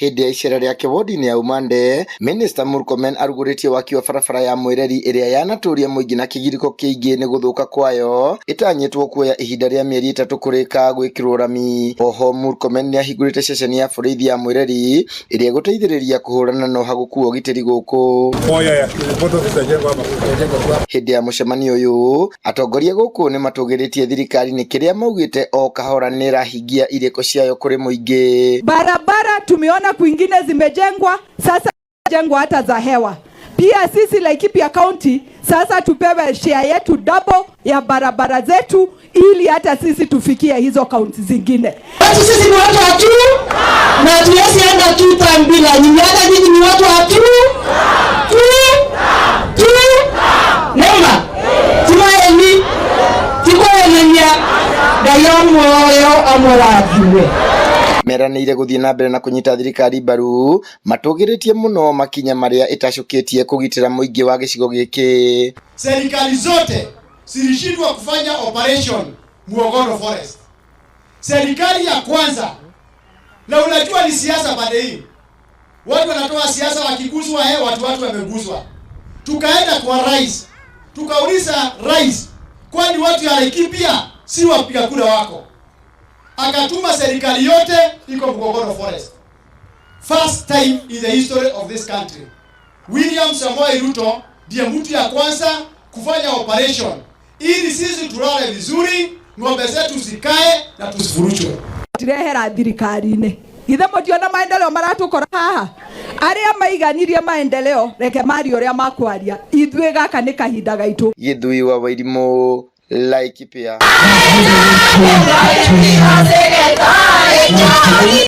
Hĩndĩ ya icera rĩake wodi-inĩ ya Umande, Minista Murkomen arugũrĩtie waki wa barabara ya Mwĩreri ĩrĩa yanatũria mũingĩ na kĩgirĩko kĩingĩ nĩ gũthũka kwayo ĩtanyĩtwo kuoya ihinda rĩa mĩeri 3 kũrĩka gwĩkĩrwo rami. Oho Murkomen nĩahingũrĩte ceceni ya borithi ya Mwĩreri ĩrĩa ĩgũteithĩrĩria kũhũrana na ũhagũku wa ũgitĩri gũkũ. Hĩndĩ ya mũcemanio ũyũ, atongoria gũkũ nĩmatũgĩrĩtie thirikari nĩ kĩrĩa maugĩte o kahora nĩĩrahingia irĩko ciayo kũrĩ mũingĩ. Barabara tumeona kwingine zimejengwa, sasa jengwa hata za hewa. Pia sisi Laikipia County sasa tupewe share yetu double ya barabara zetu ili hata sisi tufikie hizo kaunti zingine. Watu sisi ni watu wa tu na hatuwezi enda tu term bila nyinyi. Hata nyinyi ni watu wa tu tu tu nema timaeni tikoenania Ngai moyo amũrathime. Meranĩire gũthiĩ na mbere na kũnyita thirikari mbaru matũgĩrĩtie mũno makinya marĩa ĩtacũkĩtie kũgitĩra mũingĩ wa gĩcigo gĩkĩ. Serikali zote zilishindwa kufanya operation Muogono Forest. Serikali ya kwanza, na unajua ni siasa pande hii, watu wanatoa siasa wakiguswa, watu wameguswa. Tukaenda kwa rais, tukauliza rais, kwani watu ya Laikipia si wapiga kura wako? Akatuma serikali yote iko Mugogono Forest. First time in the history of this country, William Samoei Ruto ndiye mtu ya kwanza kufanya operation ili sisi tulale vizuri, ng'ombe zetu zikae na tusifuruchwe. Tirehera thirikari-inĩ ithe mũtiona maendeleo maratukora haha aria maiganirie maendeleo reke marie ũrĩa makwaria ithuĩ gaka nĩ kahinda gaitũ. Gĩthui wa Wairimũ, Laikipia.